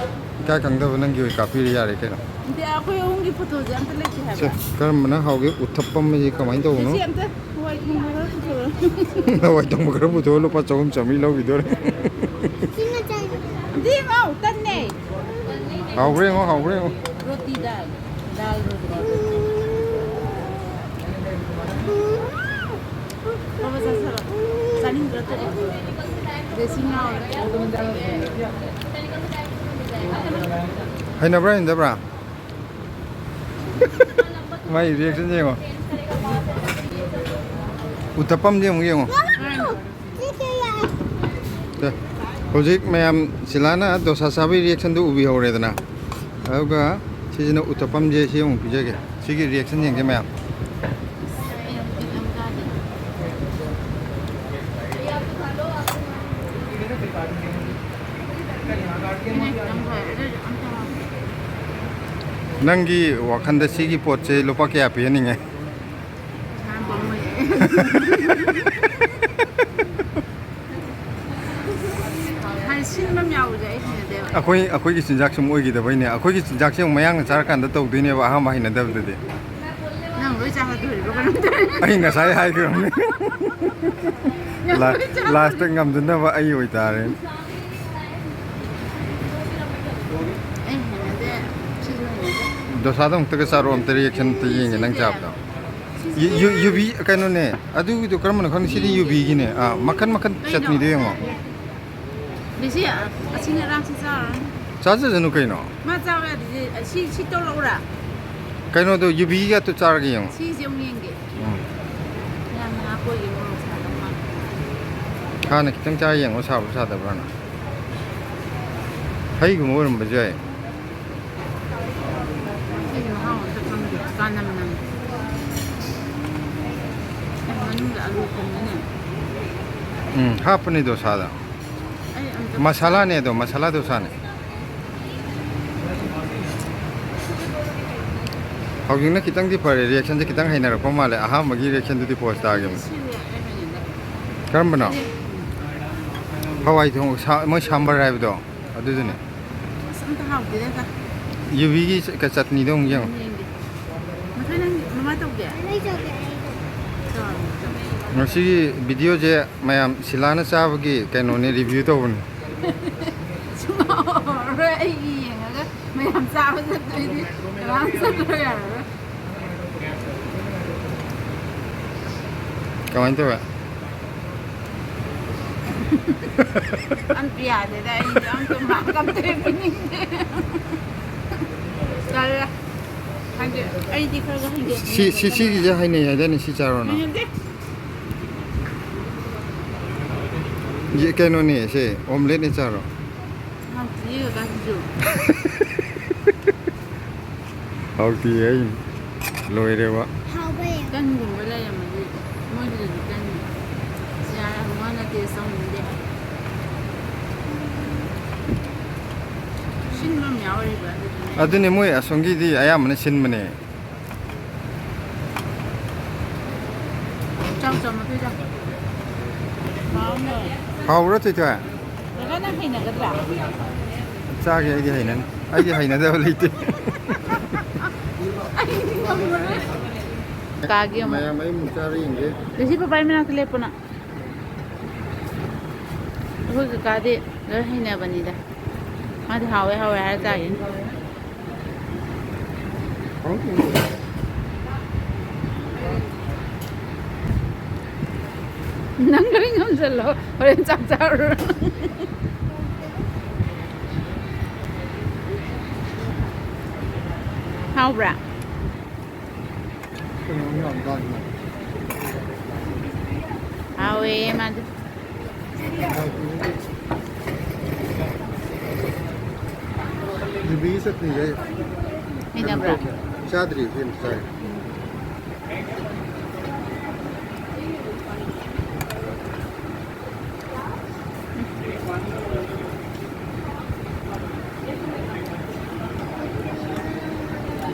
ꯏꯀꯥꯏ ꯈꯪꯗꯕ ꯅꯪꯒꯤ ꯑꯣꯏ ꯀꯥꯞꯄꯤꯔ ꯌꯥꯔꯦ ꯀꯩꯅꯣ꯫ ꯅꯠꯇꯦ, ꯑꯩꯈꯣꯏ ꯑꯍꯨꯝꯒꯤ ꯐꯣꯇꯣꯁꯦ ꯑꯝꯇ ꯂꯩꯁꯦ ꯁꯦ, ꯍꯥꯏꯕ꯫ ꯀꯔꯝꯕꯅ ꯍꯥꯎꯒꯦ? ꯎꯊꯞꯄꯝ ꯑꯁꯤ ꯀꯃꯥꯏꯅ ꯇꯧꯕꯅꯣ? ꯁꯤ ꯑꯝꯇ ꯍꯋꯥꯏ ꯊꯣꯡꯕ ꯈꯔ ꯄꯨꯊꯣꯔꯛꯑꯣ꯫ ꯍꯋꯥꯏ ꯊꯣꯡꯕ ꯈꯔ ꯄꯨꯊꯣꯛꯑꯣ, ꯂꯨꯄꯥ ꯆꯍꯨꯝ ꯆꯥꯝꯃꯔꯤ ꯂꯧꯈꯤꯗꯣꯔꯦ꯫ ꯁꯤ ꯉꯥ ꯆꯥꯏ-, ꯗꯤ ꯃꯥꯎ ꯇꯟꯅꯦ꯫ ꯍꯥꯎꯈ꯭ꯔꯦ ꯌꯦꯡꯉꯣ, ꯍꯥꯎꯈ꯭ꯔꯦ ꯌꯦꯡꯉꯣ꯫ ꯔꯣꯇꯤ ꯗꯥꯜ꯫ ꯗꯥꯜ ꯔꯣꯇꯤ꯫ ꯕꯕꯥ ꯆꯥꯁꯜꯂꯣ꯫ ꯆꯥꯅꯤꯡꯗ꯭ꯔꯣ ꯇꯣꯛꯑꯣ꯫ ꯗꯦꯁꯤ ꯉꯥ ꯑꯣꯏꯔꯗꯤ ꯑꯗꯨꯝ ꯆꯥꯏꯌꯦ꯫ ꯍꯩꯅꯕ꯭ꯔꯥ ꯍꯩꯅꯗꯕ꯭ꯔꯥ? ꯃꯥꯏ reaction ꯁꯦ ꯌꯦꯡꯉꯣ꯫ ꯎꯇꯞꯄꯝꯁꯦ ꯑꯃꯨꯛ ꯌꯦꯡꯉꯣ꯫ ꯁꯦ, ꯍꯧꯖꯤꯛ ꯃꯌꯥꯝ ꯁꯤꯂꯥꯅ ꯗꯣꯁꯥ ꯆꯥꯕꯒꯤ reaction ꯗꯨ ꯎꯕꯤꯍꯧꯔꯦꯗꯅ꯫ ꯑꯗꯨꯒ ꯁꯤꯁꯤꯅ ꯎꯇꯞꯄꯝꯁꯦ, ꯁꯤ ꯑꯃꯨꯛ ꯄꯤꯖꯒꯦ꯫ ꯁꯤꯒꯤ reaction ꯌꯦꯡꯁꯦ ꯃꯌꯥꯝ꯫ ꯅꯪꯒꯤ ꯋꯥꯈꯜꯗ ꯁꯤꯒꯤ ꯄꯣꯠꯁꯦ ꯂꯨꯄꯥ ꯀꯌꯥ ꯄꯤꯍꯟꯅꯤꯡꯉꯦ? ꯍꯥꯏꯗꯤ ꯁꯤꯟꯕ ꯑꯃ ꯌꯥꯎꯕꯁꯦ ꯑꯩ ꯍꯩꯅꯗꯦꯕ꯫ ꯑꯩꯈꯣꯏ, ꯑꯩꯈꯣꯏꯒꯤ ꯆꯤꯟꯖꯥꯛ ꯁꯨꯝ ꯑꯣꯏꯈꯤꯗꯕꯩꯅꯦ꯫ ꯑꯩꯈꯣꯏꯒꯤ ꯆꯤꯟꯖꯥꯛꯁꯦ ꯑꯃꯨꯛ ꯃꯌꯥꯡꯅ ꯆꯥꯔꯀꯥꯟꯗ ꯇꯧꯗꯣꯏꯅꯦꯕ ꯑꯍꯥꯟꯕ ꯍꯩꯅꯗꯕꯗꯨꯗꯤ꯫ ꯅꯪ ꯂꯣꯏ ꯆꯥꯍꯟꯗꯣꯔꯤꯕ ꯀꯩꯅꯣꯝ ꯇꯧꯔꯦ꯫ ꯑꯩ ꯉꯁꯥꯏ ꯍꯥꯏꯈ꯭ꯔꯕꯅꯦ꯫ ꯅꯪ ꯂꯥ-, ꯂꯣꯏ ꯆꯥꯍꯟ- last ꯇ ꯉꯝꯗꯅꯕ ꯑꯩ ꯑꯣꯏꯇꯥꯔꯦ꯫ ꯑꯩ ꯍꯩꯅꯗꯦ꯫ ꯁꯤꯁꯨ ꯍꯩꯅꯗꯦ꯫ ꯗꯣꯁꯥꯗꯣ ꯑꯃꯨꯛꯇꯒ ꯆꯥꯔꯣ, ꯑꯝꯇ reaction ꯑꯝꯇ ꯌꯦꯡꯒꯦ ꯅꯪ ꯁꯤꯁꯦ꯫ ꯆꯥꯕꯗꯣ꯫ ꯁꯤꯁꯦ ꯌꯨ-, ꯌꯨ-, ꯌꯨꯕꯤ ꯀꯩꯅꯣꯅꯦ, ꯑꯗꯨꯒꯤꯗꯣ ꯀꯔꯝꯕꯅꯣ ꯈꯪꯗꯦ, ꯁꯤꯗꯤ ꯌꯨꯕꯤꯒꯤꯅꯦ꯫ ꯑꯥ, ꯃꯈꯟ ꯃꯈꯟ ꯀꯩꯅꯣ? ꯆꯠꯅꯤꯗꯣ ꯌꯦꯡꯉꯣ꯫ ꯕꯤꯖꯤ, ꯑꯁꯤꯅ ꯑꯔꯥꯡꯁꯤ ꯆꯥꯔꯅꯤ꯫ ꯆꯥꯖꯁꯅꯨ ꯀꯩꯅꯣ꯫ ꯃꯥ ꯆꯥꯎ ꯌꯥꯗꯦ꯫ ꯁꯤ, ꯁꯤ ꯇꯧꯔꯛꯎꯔꯥ? ꯀꯩꯅꯣꯗꯣ ꯌꯨꯕꯤꯒ ꯇꯨ ꯆꯥꯔꯒ ꯌꯦꯡꯉꯣ꯫ ꯁꯤꯁꯦ ꯑꯃꯨꯛ ꯌꯦꯡꯒꯦ꯫ ꯎꯝ꯫ ꯌꯥꯝꯅ ꯍꯥꯞꯄꯣꯏꯒꯦ ꯃꯣꯔꯣꯛ ꯁꯥꯗꯧ ꯃꯥꯜꯂꯦ꯫ ꯍꯥꯟꯅ ꯈꯤꯇꯪ ꯆꯥꯔ ꯌꯦꯡꯉꯣ, ꯁꯥꯕ꯭ꯔꯥ ꯁꯥꯗꯕ꯭ꯔꯥꯅ꯫ ꯍꯩꯒꯨꯝꯕ ꯑꯣꯏꯔꯝꯕꯁꯨ ꯌꯥꯏ꯫ ꯁꯤꯗꯤ ꯃꯍꯥꯎ ꯑꯝꯇ ꯈꯪꯗꯦ꯫ ꯆꯥꯅꯝ ꯅꯝ꯫ ꯃꯅꯨꯡꯗ ꯑꯂꯨ ꯊꯣꯡꯉꯤꯅꯦ꯫ ꯎꯝ, ꯍꯥꯞꯄꯅꯤ ꯗꯣꯁꯥꯗ꯫ ꯑꯩ ꯑꯝꯇ ꯃꯁꯥꯂꯥꯅꯦ ꯑꯗꯣ, ꯃꯁꯥꯂꯥ ꯗꯣꯁꯥꯅꯦ꯫ ꯍꯧꯖꯤꯛꯅ ꯈꯤꯇꯪꯗꯤ ꯐꯔꯦ, reactionꯁꯦ ꯈꯤꯇꯪ ꯍꯩꯅꯔꯛꯄ ꯃꯥꯜꯂꯦ꯫ ꯑꯍꯥꯟꯕꯒꯤ reactionꯗꯨꯗꯤ ꯄꯣꯁ ꯇꯥꯈꯤꯕꯅꯤ꯫ ꯁꯤꯜꯂꯦ, ꯑꯩ ꯍꯩꯅꯗꯦ꯫ ꯀꯔꯝꯕꯅꯣ? ꯁꯤꯜꯂꯦ꯫ ꯍꯋꯥꯏ ꯊꯣꯡ-, ꯁꯥ-, ꯃꯣꯏ ꯁꯥꯝꯕꯔ ꯍꯥꯏꯕꯗꯣ, ꯑꯗꯨꯗꯨꯅꯦ꯫ ꯑꯁ, ꯑꯝꯇ ꯍꯥꯎꯇꯦꯗ꯫ ꯌꯨꯕꯤꯒꯤ ꯆ-, ꯆꯠꯅꯤꯗꯣ ꯑꯃꯨꯛ ꯌꯦꯡꯉꯨ꯫ ꯌꯦꯡꯒꯦ꯫ ꯃꯊꯪ ꯅꯪ ꯃꯃꯥ ꯇꯧꯒꯦ? ꯇꯧꯔꯣ, ꯇꯧꯔꯣ꯫ ꯉꯁꯤꯒꯤ videoꯁꯦ ꯃꯌꯥꯝ ꯁꯤꯂꯥꯅ ꯆꯥꯕꯒꯤ ꯀꯩꯅꯣꯅꯦ, review ꯇꯧꯕꯅꯦ꯫ ꯁꯨꯡꯍꯥꯎ ꯍꯥꯎꯔꯔꯣꯏ, ꯑꯩꯒꯤ ꯌꯦꯡꯉꯒ ꯃꯌꯥꯝ ꯆꯥꯕ ꯆꯠꯇꯣꯏꯗꯤ ꯀꯅꯥꯝ ꯆꯠꯂꯣ ꯌꯥꯔꯔꯣꯏ꯫ ꯀꯃꯥꯏꯅ ꯇꯧꯋꯦ? ꯑꯝꯇ ꯌꯥꯗꯦꯗ, ꯑꯩꯗꯤ ꯑꯝꯇ ꯃꯥꯔꯛ ꯑꯝꯇ ꯍꯦꯛ ꯄꯤꯅꯤꯡꯗꯦ꯫ ꯇꯜꯂꯦ꯫ ꯍꯥꯏꯗꯤ ꯑꯩꯗꯤ ꯈꯔꯒ ꯍꯩꯒꯠ-, ꯁꯤ, ꯁꯤ, ꯁꯤꯒꯤꯁꯦ ꯍꯩꯅꯩ ꯍꯥꯏꯗꯥꯏꯅꯦ? ꯁꯤ ꯆꯥꯔꯣꯅ꯫ ꯍꯩꯅꯗꯦ꯫ ꯌꯦ-, ꯀꯩꯅꯣꯅꯦ ꯁꯦ, omeletteꯅꯦ ꯆꯥꯔꯣ꯫ ꯍꯥꯎꯇꯤꯌꯦ ꯀꯀꯥꯁꯤꯁꯨ꯫ ꯍꯥꯎꯇꯤꯌꯦ ꯑꯩ ꯂꯣꯏꯔꯦꯕ꯫ ꯍꯥꯎꯕ ꯌꯦꯡꯉꯣ꯫ ꯇꯟꯒꯨꯝꯕ ꯂꯩꯔꯝꯃꯗꯤ ꯃꯣꯏꯒꯤꯗꯗꯤ ꯇꯟ ꯌꯥꯔꯦ, ꯃꯉꯣꯟꯗ taste ꯇꯧꯅꯤꯡꯗꯦ꯫ ꯁꯤꯟꯕ ꯑꯃ ꯌꯥꯎꯔꯤꯕ ꯑꯗꯨꯗꯨꯅꯦ꯫ ꯑꯗꯨꯅꯦ, ꯃꯣꯏ ꯑꯁꯣꯝꯒꯤꯗꯤ ꯑꯌꯥꯝꯕꯅ ꯁꯤꯟꯕꯅꯦ꯫ ꯆꯥꯎ, ꯆꯥꯎ, ꯃꯈꯣꯏ ꯆꯥꯎ꯫ ꯍꯥꯎꯕ꯭ꯔꯣ, ꯊꯣꯏꯊꯣꯏ? ꯀꯀꯥ, ꯅꯪ ꯍꯩꯅꯒꯗ꯭ꯔꯥ? ꯆꯥꯒꯦ, ꯑꯩꯗꯤ ꯍꯩꯅꯅꯤ꯫ ꯑꯩꯗꯤ ꯍꯩꯅꯗꯕ ꯂꯩꯇꯦ꯫ ꯑꯩꯗꯤ ꯉꯝꯃꯔꯣꯏ꯫ ꯀꯀꯥꯒꯤ ꯑꯃꯨꯛ꯫ ꯃꯌꯥꯝ ꯑꯩ ꯑꯃꯨꯛ ꯆꯥꯔ ꯌꯦꯡꯒꯦ꯫ ꯂꯤꯁꯤ ꯄꯄꯥꯏ ꯃꯅꯥꯛꯇ ꯂꯦꯞꯄꯣ ꯅꯪ꯫ ꯑꯩꯈꯣꯏ ꯀꯀꯥꯗꯤ ꯂꯣꯏ ꯍꯩꯅꯕꯅꯤꯗ꯫ ꯃꯥꯗꯤ ꯍꯥꯎꯋꯦ, ꯍꯥꯎꯋꯦ ꯍꯥꯏꯔ ꯆꯥꯏꯅꯤ꯫ ꯅꯪ ꯂꯣꯏ ꯉꯝꯁꯜꯂꯣ, ꯍꯣꯔꯦꯟ ꯆꯥꯛ ꯆꯥꯔꯨꯔꯣ꯫ ꯍꯥꯎꯕ꯭ꯔꯥ? ꯀꯩꯅꯣ ꯌꯥꯝ ꯆꯥꯗꯅ꯫ ꯍꯥꯎꯋꯦ ꯃꯥꯗꯤ꯫ ꯌꯨꯕꯤꯒꯤ ꯆꯠꯅꯤꯁꯦ ꯑꯩ ꯍꯩꯅꯕ꯭ꯔꯥ? ꯀꯩꯅꯣ ꯇꯧꯗꯦ꯫ ꯆꯥꯗ꯭ꯔꯤ, ꯁꯤ ꯑꯝꯇ ꯆꯥꯒꯦ꯫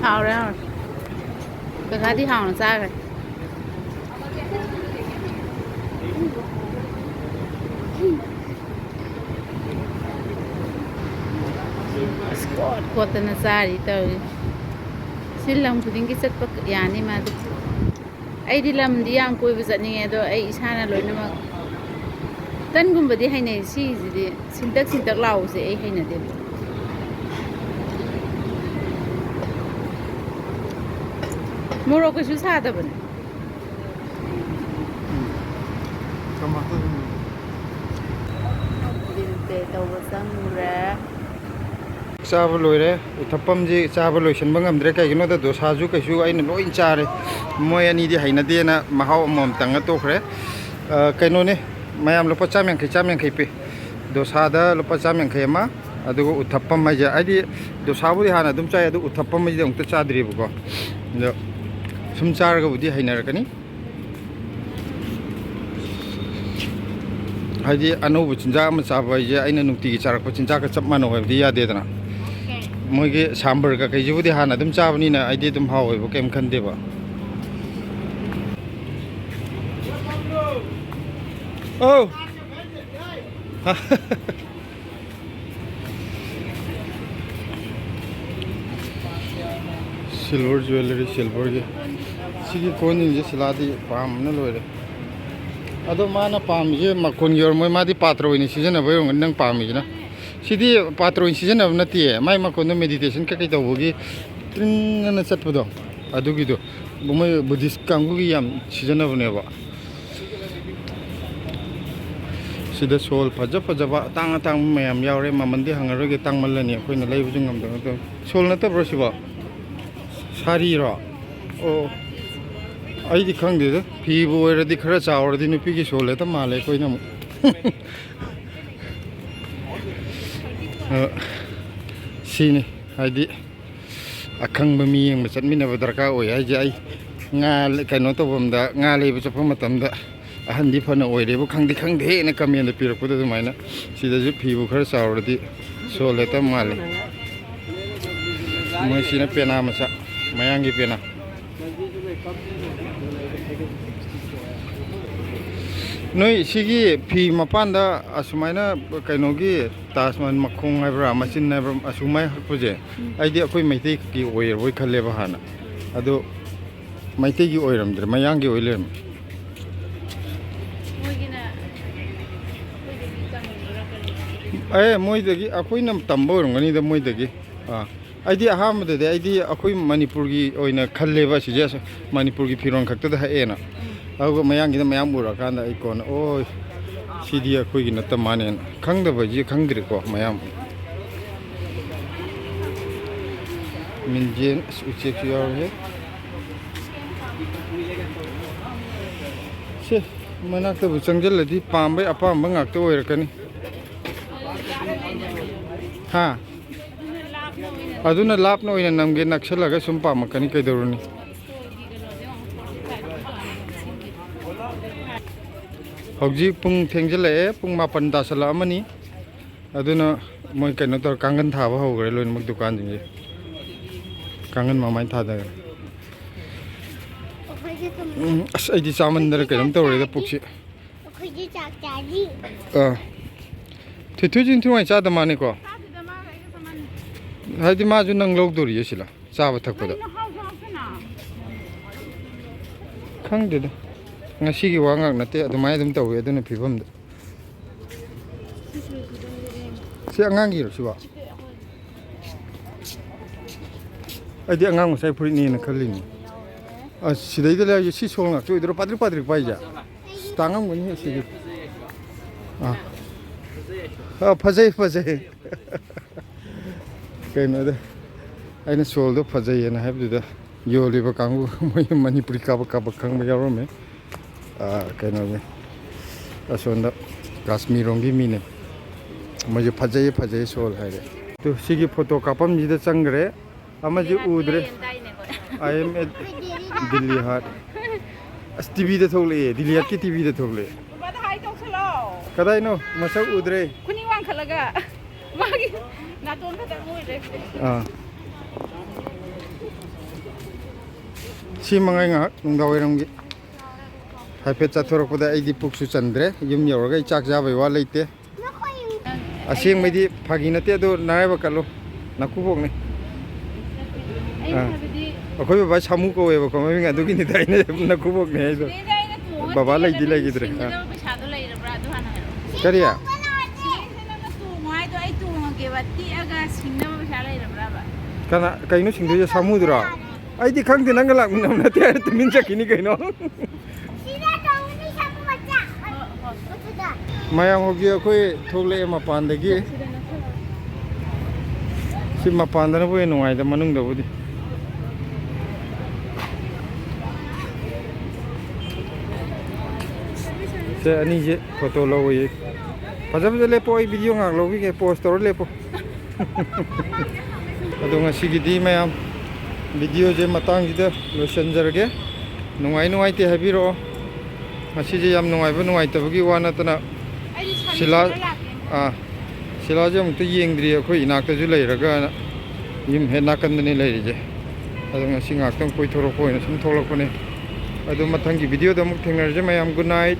ꯍꯥꯎꯔꯦ, ꯍꯥꯎꯔꯦ꯫ ꯀꯀꯥꯗꯤ ꯍꯥꯎꯅ ꯆꯥꯈ꯭ꯔꯦ꯫ ꯑꯁ, ꯀꯣꯠ ꯀꯣꯠꯇꯅ ꯆꯥꯔꯤ ꯇꯧꯔꯤ꯫ ꯁꯤ ꯂꯝ ꯈꯨꯗꯤꯡꯒꯤ ꯆꯠꯄ ꯌꯥꯅꯤ ꯃꯥꯗꯤ꯫ ꯑꯩꯗꯤ ꯂꯝꯗꯤ ꯌꯥꯝ ꯀꯣꯏꯕ ꯆꯠꯅꯤꯡꯉꯦ, ꯑꯗꯣ ꯑꯩ ꯏꯁꯥꯅ ꯂꯣꯏꯅꯃꯛ꯫ ꯇꯟꯒꯨꯝꯕꯗꯤ ꯍꯩꯅꯩ, ꯁꯤꯁꯤꯗꯤ ꯁꯤꯟꯇꯛ ꯁꯤꯟꯇꯛ ꯂꯥꯎꯕꯁꯦ ꯑꯩ ꯍꯩꯅꯗꯦꯕ꯫ ꯃꯣꯔꯣꯛ ꯀꯩꯁꯨ ꯁꯥꯗꯕꯅꯦ꯫ ꯎꯝ꯫ ꯇꯃꯥꯇꯔ ꯎꯝ꯫ ꯕꯤꯜ ꯄꯦ ꯇꯧꯕ ꯆꯪꯉꯨꯔꯦ꯫ ꯆꯥꯕ ꯂꯣꯏꯔꯦ꯫ ꯎꯊꯞꯄꯝꯁꯤ ꯆꯥꯕ ꯂꯣꯏꯁꯤꯟꯕ ꯉꯝꯗ꯭ꯔꯦ꯫ ꯀꯩꯒꯤꯅꯣꯗ ꯗꯣꯁꯥꯁꯨ ꯀꯩꯁꯨ ꯑꯩꯅ ꯂꯣꯏ ꯆꯥꯔꯦ꯫ ꯃꯣꯏ ꯑꯅꯤꯗꯤ ꯍꯩꯅꯗꯦꯅ ꯃꯍꯥꯎ ꯑꯃꯃꯝꯇꯪꯒ ꯇꯣꯛꯈ꯭ꯔꯦ꯫ ꯑ, ꯀꯩꯅꯣꯅꯦ, ꯃꯌꯥꯝ ꯂꯨꯄꯥ ꯆꯥꯝ ꯌꯥꯡꯈꯩ, ꯆꯥꯝ ꯌꯥꯡꯈꯩ ꯄꯤ꯫ ꯗꯣꯁꯥꯗ ꯂꯨꯄꯥ ꯆꯥꯝ ꯌꯥꯡꯈꯩ ꯑꯃ, ꯑꯗꯨꯒ ꯎꯊꯞꯄꯝ ꯍꯥꯏꯁꯦ, ꯍꯥꯏꯗꯤ ꯗꯣꯁꯥꯕꯨꯗꯤ ꯍꯥꯟꯅ ꯑꯗꯨꯝ ꯆꯥꯏ, ꯑꯗꯨ ꯎꯊꯞꯄꯝ ꯍꯥꯏꯁꯤꯗꯤ ꯑꯃꯨꯛꯇ ꯆꯥꯗ꯭ꯔꯤꯕꯀꯣ꯫ ꯑꯗꯣ ꯁꯨꯝ ꯆꯥꯔꯒꯕꯨꯗꯤ ꯍꯩꯅꯔꯛꯀꯅꯤ꯫ ꯍꯥꯏꯗꯤ ꯑꯅꯧꯕ ꯆꯤꯟꯖꯥꯛ ꯑꯃ ꯆꯥꯕ ꯍꯥꯏꯁꯦ ꯑꯩꯅ ꯅꯨꯡꯇꯤꯒꯤ ꯆꯥꯔꯛꯄ ꯆꯤꯟꯖꯥꯛꯀ ꯆꯞ ꯃꯥꯟꯅꯧ ꯍꯥꯏꯕꯗꯤ ꯌꯥꯗꯦꯗꯅ꯫ ꯃꯣꯏꯒꯤ ꯁꯥꯝꯕꯔꯒ ꯀꯩꯁꯤꯕꯨꯗꯤ ꯍꯥꯟꯅ ꯑꯗꯨꯝ ꯆꯥꯕꯅꯤꯅ ꯑꯩꯗꯤ ꯑꯗꯨꯝ ꯍꯥꯎꯋꯦꯕ, ꯀꯩꯝ ꯈꯟꯗꯦꯕ꯫ ꯑꯧ꯫ Silver jewellery, silverꯒꯤ꯫ ꯁꯤꯒꯤ ꯀꯣꯟꯁꯤꯡꯁꯦ ꯁꯤꯂꯥꯗꯤ ꯄꯥꯝꯕꯅ ꯂꯣꯏꯔꯦ꯫ ꯑꯗꯣ ꯃꯥꯅ ꯄꯥꯝꯃꯤꯁꯦ ꯃꯈꯣꯟꯒꯤ ꯑꯣꯏꯔꯝꯃꯣꯏ, ꯃꯥꯗꯤ ꯄꯥꯇ꯭ꯔ ꯑꯣꯏꯅ ꯁꯤꯖꯤꯟꯅꯕ ꯑꯣꯏꯔꯝꯒꯅꯤ ꯅꯪ ꯄꯥꯝꯃꯤꯁꯤꯅ꯫ ꯁꯤꯗꯤ ꯄꯥꯇ꯭ꯔ ꯑꯣꯏꯅ ꯁꯤꯖꯤꯟꯅꯕ ꯅꯠꯇꯦ, ꯃꯥꯏ ꯃꯈꯣꯟꯗꯣ meditation ꯀꯩꯀꯩ ꯇꯧꯕꯒꯤ ꯇ꯭ꯔꯤꯡ ꯑꯅ ꯆꯠꯄꯗꯣ, ꯑꯗꯨꯒꯤꯗꯣ꯫ ꯃꯣꯏ Buddhist ꯀꯥꯡꯕꯨꯒꯤ ꯌꯥꯝ ꯁꯤꯖꯤꯟꯅꯕꯅꯦꯕ꯫ ꯁꯤꯗ ꯁꯣꯜ ꯐꯖ ꯐꯖꯕ ꯑꯇꯥꯡ ꯑꯇꯥꯡꯕ ꯃꯌꯥꯝ ꯌꯥꯎꯔꯦ꯫ ꯃꯃꯟꯗꯤ ꯍꯪꯉꯔꯣꯏꯒꯦ, ꯇꯥꯡꯃꯜꯂꯅꯤ, ꯑꯩꯈꯣꯏꯅ ꯂꯩꯕꯁꯨ ꯉꯝꯗꯕ ꯅꯠꯇꯕ꯫ ꯁꯣꯜ ꯅꯠꯇꯕ꯭ꯔꯣ ꯁꯤꯕꯣ? ꯁꯥꯔꯤꯔꯣ? ꯑꯣ, ꯑꯩꯗꯤ ꯈꯪꯗꯦꯗ꯫ ꯐꯤꯕꯨ ꯑꯣꯏꯔꯗꯤ ꯈꯔ ꯆꯥꯎꯔꯗꯤ ꯅꯨꯄꯤꯒꯤ ꯁꯣꯜ ꯍꯦꯛꯇ ꯃꯥꯜꯂꯦ ꯑꯩꯈꯣꯏꯅ ꯑꯃꯨꯛ꯫ ꯑ, ꯁꯤꯅꯤ, ꯍꯥꯏꯗꯤ ꯑꯈꯪꯕ ꯃꯤ ꯌꯦꯡꯕ ꯆꯠꯃꯤꯟꯅꯕ ꯗꯔꯀꯥꯔ ꯑꯣꯏ ꯍꯥꯏꯁꯦ꯫ ꯑꯩ ꯉꯥ ꯀꯩꯅꯣ ꯇꯧꯐꯝꯗ, ꯉꯥ ꯂꯩꯕ ꯆꯠꯄ ꯃꯇꯝꯗ ꯑꯍꯟꯗꯤ ꯐꯅ ꯑꯣꯏꯔꯦꯕꯨ ꯈꯪꯗꯦ ꯈꯪꯗꯦꯅ ꯀꯃꯦꯟꯗ ꯄꯤꯔꯛꯄꯗꯣ ꯑꯗꯨꯃꯥꯏꯅ ꯁꯤꯗꯁꯨ ꯐꯤꯕꯨ ꯈꯔ ꯆꯥꯎꯔꯗꯤ ꯁꯣꯜ ꯍꯦꯛꯇ ꯃꯥꯜꯂꯤ꯫ ꯃꯣꯏꯁꯤꯅ ꯄꯦꯅꯥ ꯃꯆꯥ, ꯃꯌꯥꯡꯒꯤ ꯄꯦꯅꯥ꯫ ꯅꯣꯏ ꯁꯤꯒꯤ ꯐꯤ ꯃꯄꯥꯟꯗ ꯑꯁꯨꯃꯥꯏꯅ ꯀꯩꯅꯣꯒꯤ ꯇꯥꯖ ꯃꯍꯜ ꯃꯈꯣꯡ ꯍꯥꯏꯕ꯭ꯔꯥ, ꯃꯆꯤꯟ ꯍꯥꯏꯕ꯭ꯔꯥ, ꯑꯁꯨꯃꯥꯏꯅ ꯍꯛꯄꯁꯦ, ꯑꯩꯗꯤ ꯑꯩꯈꯣꯏ ꯃꯩꯇꯩꯒꯤ ꯑꯣꯏꯔꯕꯣꯏ ꯈꯜꯂꯦꯕ ꯍꯥꯟꯅ꯫ ꯑꯗꯣ ꯃꯩꯇꯩꯒꯤ ꯑꯣꯏꯔꯝꯗ꯭ꯔꯦ, ꯃꯌꯥꯡꯒꯤ ꯑꯣꯏ ꯂꯩꯔꯝꯃꯦ꯫ ꯃꯣꯏꯒꯤꯅ ꯑꯩꯈꯣꯏꯗꯒꯤ ꯇꯝꯕ꯭ꯔꯥ ꯀꯔꯤ? ꯑꯦ, ꯃꯣꯏꯗꯒꯤ, ꯑꯩꯈꯣꯏꯅ ꯇꯝꯕ ꯑꯣꯏꯔꯝꯒꯅꯤꯗ ꯃꯣꯏꯗꯒꯤ꯫ ꯑꯥ, ꯑꯩꯗꯤ ꯑꯍꯥꯟꯕꯗꯗꯤ ꯑꯩꯗꯤ ꯑꯩꯈꯣꯏ ꯃꯅꯤꯄꯨꯔꯒꯤ ꯑꯣꯏꯅ ꯈꯜꯂꯦꯕ ꯑꯁꯤꯁꯦ, ꯑꯁ, ꯃꯅꯤꯄꯨꯔꯒꯤ ꯐꯤꯔꯣꯜ ꯈꯛꯇꯗ ꯍꯛꯑꯦꯅ꯫ ꯑꯗꯨꯒ ꯃꯌꯥꯡꯒꯤꯗ ꯃꯌꯥꯝ ꯎꯔꯀꯥꯟꯗ ꯑꯩ ꯀꯣꯟꯅ, "ꯑꯣ, ꯁꯤꯗꯤ ꯑꯩꯈꯣꯏꯒꯤ ꯅꯠꯇ ꯃꯥꯅꯦꯅ"꯫ ꯈꯪꯗꯕꯁꯤ ꯈꯪꯗ꯭ꯔꯦꯀꯣ ꯃꯌꯥꯝ꯫ ꯃꯤꯟꯖꯦꯟ, ꯑꯁ, ꯎꯆꯦꯛꯁꯨ ꯌꯥꯎꯔꯦ꯫ ꯁꯦ, ꯃꯅꯥꯛꯇꯕꯨ ꯆꯪꯁꯤꯜꯂꯗꯤ ꯄꯥꯝꯕꯩ ꯑꯄꯥꯝꯕ ꯉꯥꯛꯇ ꯑꯣꯏꯔꯛꯀꯅꯤ꯫ ꯍꯥ? ꯑꯗꯨꯅ ꯂꯥꯞꯅ ꯑꯣꯏꯅ ꯅꯝꯒꯦ, ꯅꯛꯁꯜꯂꯒ ꯁꯨꯝ ꯄꯥꯝꯃꯛꯀꯅꯤ, ꯀꯩꯗꯧꯔꯨꯅꯤ? ꯍꯧꯖꯤꯛ ꯄꯨꯡ ꯊꯦꯡꯖꯤꯜꯂꯛꯑꯦ, ꯄꯨꯡ ꯃꯥꯄꯟ ꯇꯥꯁꯜꯂꯛꯑꯃꯅꯤ꯫ ꯑꯗꯨꯅ ꯃꯣꯏ ꯀꯩꯅꯣ ꯇꯧꯔ ꯀꯥꯡꯒꯟ ꯊꯥꯕ ꯍꯧꯈ꯭ꯔꯦ ꯂꯣꯏꯅꯃꯛ ꯗꯨꯀꯥꯟꯁꯤꯡꯁꯦ꯫ ꯀꯥꯡꯒꯟ ꯃꯃꯥꯏ ꯊꯥꯗꯈ꯭ꯔꯦ꯫ ꯑꯩꯈꯣꯏꯁꯦ ꯇꯨꯝ-, ꯎꯝ, ꯑꯁ, ꯑꯩꯗꯤ ꯆꯥꯃꯟꯗꯅ ꯀꯩꯅꯣꯝ ꯇꯧꯔꯦꯗ ꯄꯨꯛꯁꯤ꯫ ꯑꯩꯈꯣꯏꯁꯦ ꯆꯥꯛ ꯆꯥꯔꯤ꯫ ꯑꯥ꯫ ꯊꯣꯏꯊꯣꯏꯁꯨ ꯏꯟꯊꯤ ꯅꯨꯡꯉꯥꯏ ꯆꯥꯗ ꯃꯥꯅꯤꯀꯣ? ꯆꯥꯗꯦꯗ, ꯃꯥꯒ ꯑꯩꯒ ꯆꯞ ꯃꯥꯟꯅꯩ꯫ ꯍꯥꯏꯗꯤ ꯃꯥꯁꯨ ꯅꯪ ꯂꯧꯗꯣꯔꯤꯌꯦ ꯁꯤꯂ ꯆꯥꯕ ꯊꯛꯄꯗ꯫ ꯀꯩꯅꯣ ꯍꯥꯎꯁꯨ ꯍꯥꯎꯇꯅ꯫ ꯈꯪꯗꯦꯗ꯫ ꯉꯁꯤꯒꯤ ꯋꯥ ꯉꯥꯛ ꯅꯠꯇꯦ, ꯑꯗꯨꯃꯥꯏꯅ ꯑꯗꯨꯝ ꯇꯧꯋꯦ ꯑꯗꯨꯅ ꯐꯤꯕꯝꯗ꯫ ꯁꯤ ꯑꯉꯥꯡꯒꯤꯔꯣ ꯁꯤꯕꯣ? ꯑꯩꯗꯤ ꯑꯉꯥꯡ ꯃꯆꯥꯒꯤ ꯐꯨꯔꯤꯠꯅꯦꯅ ꯈꯜꯂꯤꯅꯤ꯫ ꯑꯁ, ꯁꯤꯗꯩꯗ ꯂꯩꯔꯤꯁꯦ ꯁꯤ ꯁꯣꯜ ꯉꯥꯛꯇ ꯑꯣꯏꯗꯣꯏꯔꯣ? ꯄꯥꯗ꯭ꯔꯤꯛ ꯄꯥꯗ꯭ꯔꯤꯛ ꯄꯥꯏꯁꯦ? ꯑꯁ, ꯇꯥꯡꯉꯝꯒꯅꯤ ꯁꯤꯗꯤ꯫ ꯑꯥ꯫ ꯑꯥ, ꯐꯖꯩ, ꯐꯖꯩ꯫ ꯀꯩꯅꯣꯗ꯫ ꯑꯩꯅ ꯁꯣꯜꯗꯣ ꯐꯖꯩꯌꯦꯅ ꯍꯥꯏꯕꯗꯨꯗ ꯌꯣꯜꯂꯤꯕ ꯀꯥꯡꯕꯨ, ꯃꯣꯏ ꯃꯅꯤꯄꯨꯔꯤ ꯀꯥꯕꯛ ꯀꯥꯕꯛ ꯈꯪꯕ ꯌꯥꯎꯔꯝꯃꯦ꯫ ꯑꯥ, ꯀꯩꯅꯣꯒꯤ, ꯑꯁꯣꯝꯗ ꯀꯥꯁꯃꯤꯔꯔꯣꯝꯒꯤ ꯃꯤꯅꯦ꯫ ꯃꯣꯏꯁꯨ ꯐꯖꯩꯌꯦ, ꯐꯖꯩꯌꯦ ꯁꯣꯜ ꯍꯥꯏꯔꯦ꯫ ꯑꯗꯨ ꯁꯤꯒꯤ ꯐꯣꯇꯣ ꯀꯥꯞꯐꯝꯁꯤꯗ ꯆꯪꯈ꯭ꯔꯦ꯫ ꯑꯃꯁꯤ ꯎꯗ꯭ꯔꯦ꯫ ꯑꯥꯏ ꯑꯦꯝ ꯑꯦꯠ ꯗꯤꯜꯂꯤ ꯍꯥꯔꯠ꯫ ꯑꯁ, ꯇꯤꯚꯤꯗ ꯊꯣꯛꯂꯛꯑꯦ, ꯗꯤꯜꯂꯤ ꯍꯥꯔꯠꯀꯤ ꯇꯤꯚꯤꯗ ꯊꯣꯛꯂꯛꯑꯦ꯫ ꯕꯕꯥꯗ ꯍꯥꯏ ꯇꯧꯁꯜꯂꯣ꯫ ꯀꯗꯥꯏꯅꯣ? ꯃꯁꯛ ꯎꯗ꯭ꯔꯦ꯫ ꯈꯨꯅꯤꯡ ꯋꯥꯡꯈꯠꯂꯒ꯫ ꯃꯥꯒꯤ ꯅꯥꯇꯣꯟ ꯈꯛꯇꯪ ꯎꯗ꯭ꯔꯦ꯫ ꯑꯥ꯫ ꯁꯤ ꯃꯉꯥꯏ ꯉꯥꯏꯍꯥꯛ ꯅꯨꯡꯗꯥꯡ ꯋꯥꯏꯔꯝꯒꯤ ꯍꯥꯏꯐꯦꯠ ꯆꯠꯊꯣꯔꯛꯄꯗ ꯑꯩꯗꯤ ꯄꯨꯛꯁꯨ ꯆꯟꯗ꯭ꯔꯦ꯫ ꯌꯨꯝ ꯌꯧꯔꯒ ꯑꯩ ꯆꯥꯛ ꯆꯥꯕꯩ ꯋꯥ ꯂꯩꯇꯦ꯫ ꯑꯁꯦꯡꯕꯩꯗꯤ ꯐꯥꯒꯤ ꯅꯠꯇꯦ, ꯑꯗꯣ ꯅꯔꯥꯏꯕꯛ ꯀꯠꯂꯣ, ꯅꯀꯨꯕꯣꯛꯅꯦ꯫ ꯑꯩꯅ ꯑꯥ꯫ ꯍꯥꯏꯕꯗꯤ ꯑꯩꯈꯣꯏ ꯕꯕꯥ ꯁꯥꯃꯨ ꯀꯧꯋꯦꯕꯀꯣ ꯃꯃꯤꯡ, ꯑꯗꯨꯒꯤꯅꯤꯗ ꯑꯩꯅ ꯅꯀꯨꯕꯣꯛꯅꯦ ꯍꯥꯏꯗꯣ꯫ ꯁꯤꯗꯩꯗ ꯑꯩꯅ ꯇꯣꯡꯉ ꯕꯕꯥ ꯂꯩꯗꯤ ꯇꯤꯛꯑꯒ ꯂꯩꯈꯤꯗ꯭ꯔꯦ꯫ ꯑꯥ꯫ ꯁꯤꯡꯒꯗꯕ ꯄꯩꯁꯥꯗꯣ ꯂꯩꯔꯕ꯭ꯔꯥ? ꯑꯗꯨ ꯍꯥꯟꯅ ꯍꯥꯏꯔꯛꯑꯣ꯫ ꯀꯔꯤ? ꯁꯤꯗꯩꯁꯤꯗ ꯅꯪꯅ ꯇꯣꯡꯉꯣ ꯍꯥꯏꯗꯣ ꯑꯩ ꯇꯣꯡꯉꯒꯦꯕ, ꯇꯤꯛꯑꯒ ꯁꯤꯡꯅꯕ ꯄꯩꯁꯥ ꯂꯩꯔꯕ꯭ꯔꯕ? ꯀꯅꯥ, ꯀꯩꯅꯣ ꯁꯤꯡꯗꯣꯏꯁꯦ? ꯁꯥꯃꯨꯗꯨꯔꯣ? ꯑꯩꯗꯤ ꯈꯪꯗꯦ, ꯅꯪꯒ ꯂꯥꯛꯃꯤꯟꯅꯕ ꯅꯠꯇꯦ ꯍꯥꯏꯔ ꯇꯨꯃꯤꯟ ꯆꯠꯈꯤꯅꯤ ꯀꯩꯅꯣ꯫ ꯁꯤꯗ ꯇꯣꯡꯉꯅꯤ ꯁꯥꯃꯨ ꯃꯆꯥ꯫ ꯃꯌꯥꯝ ꯍꯧꯖꯤꯛ ꯑꯩꯈꯣꯏ ꯊꯣꯛꯂꯛꯑꯦ ꯃꯄꯥꯟꯗꯒꯤ꯫ ꯁꯤ ꯃꯄꯥꯟꯗꯅꯕꯨ ꯍꯦꯟꯅ ꯅꯨꯡꯉꯥꯏꯗ, ꯃꯅꯨꯡꯗꯕꯨꯗꯤ꯫ ꯁꯦ, ꯑꯅꯤꯁꯦ ꯐꯣꯇꯣ ꯂꯧꯏ꯫ ꯐꯖ ꯐꯖ ꯂꯦꯞꯄꯣ, ꯑꯩ ꯚꯤꯗꯤꯑꯣ ꯉꯥꯏꯍꯥꯛ ꯂꯧꯕꯤꯒꯦ, ꯄꯣꯁ ꯇꯧꯔ ꯂꯦꯞꯄꯣ꯫ ꯑꯗꯣ ꯉꯁꯤꯒꯤꯗꯤ ꯃꯌꯥꯝ ꯚꯤꯗꯤꯑꯣꯁꯦ ꯃꯇꯥꯡꯁꯤꯗ ꯂꯣꯏꯁꯤꯟꯖꯔꯒꯦ꯫ ꯅꯨꯡꯉꯥꯏ ꯅꯨꯡꯉꯥꯏꯇꯦ ꯍꯥꯏꯕꯤꯔꯛꯑꯣ꯫ ꯉꯁꯤꯁꯦ ꯌꯥꯝ ꯅꯨꯡꯉꯥꯏꯕ ꯅꯨꯡꯉꯥꯏꯇꯕꯒꯤ ꯋꯥ ꯅꯠꯇꯅ, ꯑꯩꯗꯤ ꯁꯟ ꯁꯤꯂꯥ-, ꯁꯤꯗ ꯂꯥꯛꯀꯦ꯫ ꯑꯥ, ꯁꯤꯂꯥꯁꯦ ꯑꯃꯨꯛꯇ ꯌꯦꯡꯗ꯭ꯔꯤ, ꯑꯩꯈꯣꯏ ꯏꯅꯥꯛꯇꯁꯨ ꯂꯩꯔꯒꯅ, ꯌꯨꯝ ꯍꯦꯛ ꯅꯥꯀꯟꯗꯅꯤ ꯂꯩꯔꯤꯁꯦ꯫ ꯑꯗꯣ ꯉꯁꯤ ꯉꯥꯏꯍꯥꯛꯇꯪ ꯀꯣꯏꯊꯣꯔꯛꯄ ꯑꯣꯏꯅ ꯁꯨꯝ ꯊꯣꯛꯂꯛꯄꯅꯦ꯫ ꯑꯗꯣ ꯃꯊꯪꯒꯤ ꯚꯤꯗꯤꯑꯣꯗ ꯑꯃꯨꯛ ꯊꯦꯡꯅꯔꯁꯦ ꯃꯌꯥꯝ꯫ Good night꯫